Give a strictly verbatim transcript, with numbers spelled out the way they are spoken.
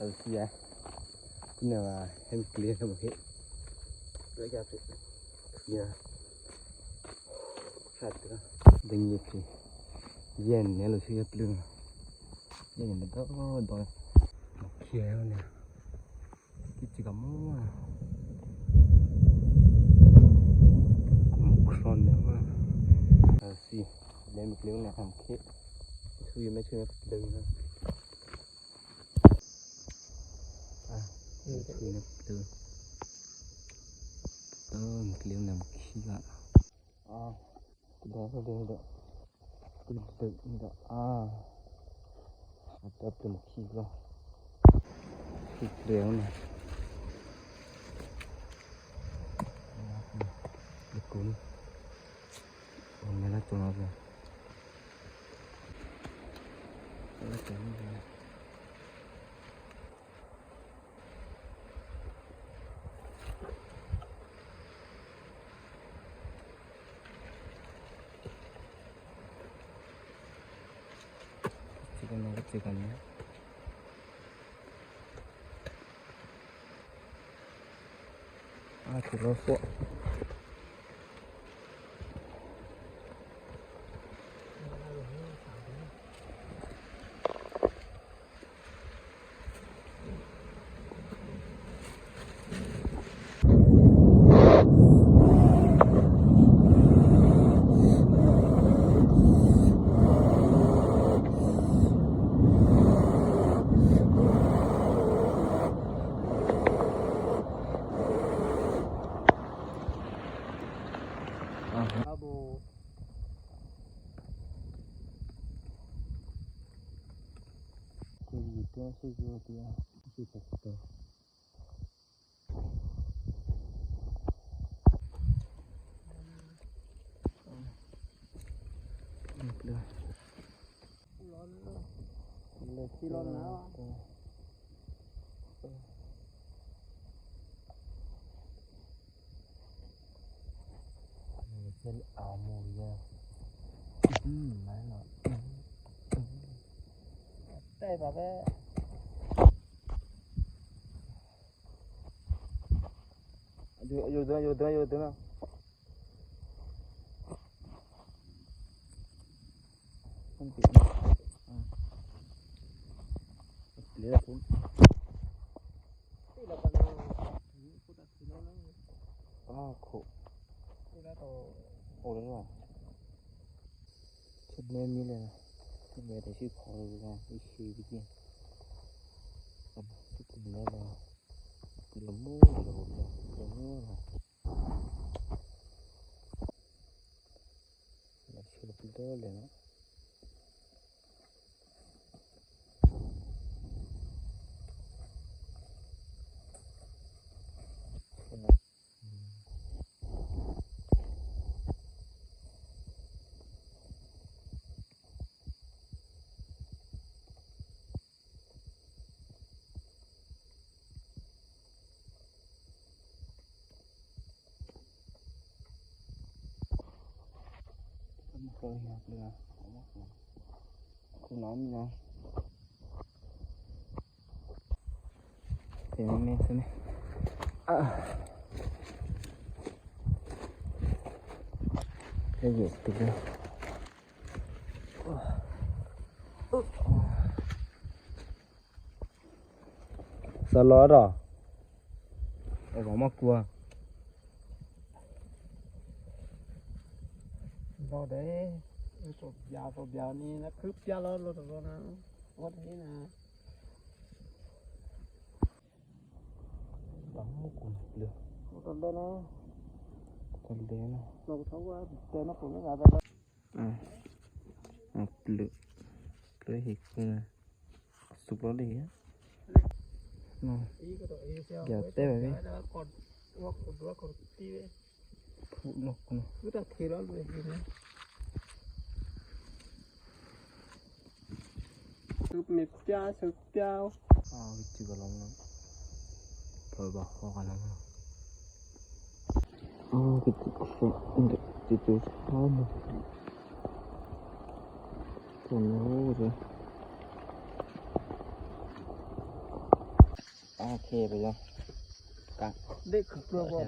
Asia. Kina hemklier na mahe. Kaya pe. Ya. Satu. Dengi pe. Yen ne lo sih plung. Yen ne do do. Kia ne. Kici kamu. Kron ne. Asi. Hemklier na hamkhe. Thui me thui plung. Ah, ini betul. Oh, mengkeliling dalam kilat. Ah, sudah, sudah, sudah. Betul, sudah. Ah, ada belum kilat. Mengkeliling. Betul. Oh, mana tu apa? Mana tu? Chicken nugget, chicken nugget. Ah, Thòlò̌ rò èvò̤ mò́kǔ. Lò̌ dě, thòbyǎ thòbyǎ ní ná khû́pyá lò̌ lò̌ tôbò̌ ná, ó tônyě ná. Lò̌ mò́kǔ lě. Lò̌ tôbò̌ ná. Tôbò̌ ná. Lò̌ kǔ thò́ wá tè̤ ná kǔ lố rǎ tôbò̌. A, a pleuh, pleuh hekhu. Suplò̌ lě. Nò. Dya tè́ bèbè. Phú nò kǔ nò. Suplò̌ pyá, suplò̌ pyá. A, kicû̌ kalò̌ nò. Phè̌ bǎ hò́ kalò̌ nò. A, kicû̌ kalò̌ nò. Kicû̌ kalò̌ nò. Kalò̌ nò. Ok, bây giờ cắt. Đếk khruô̤ plô.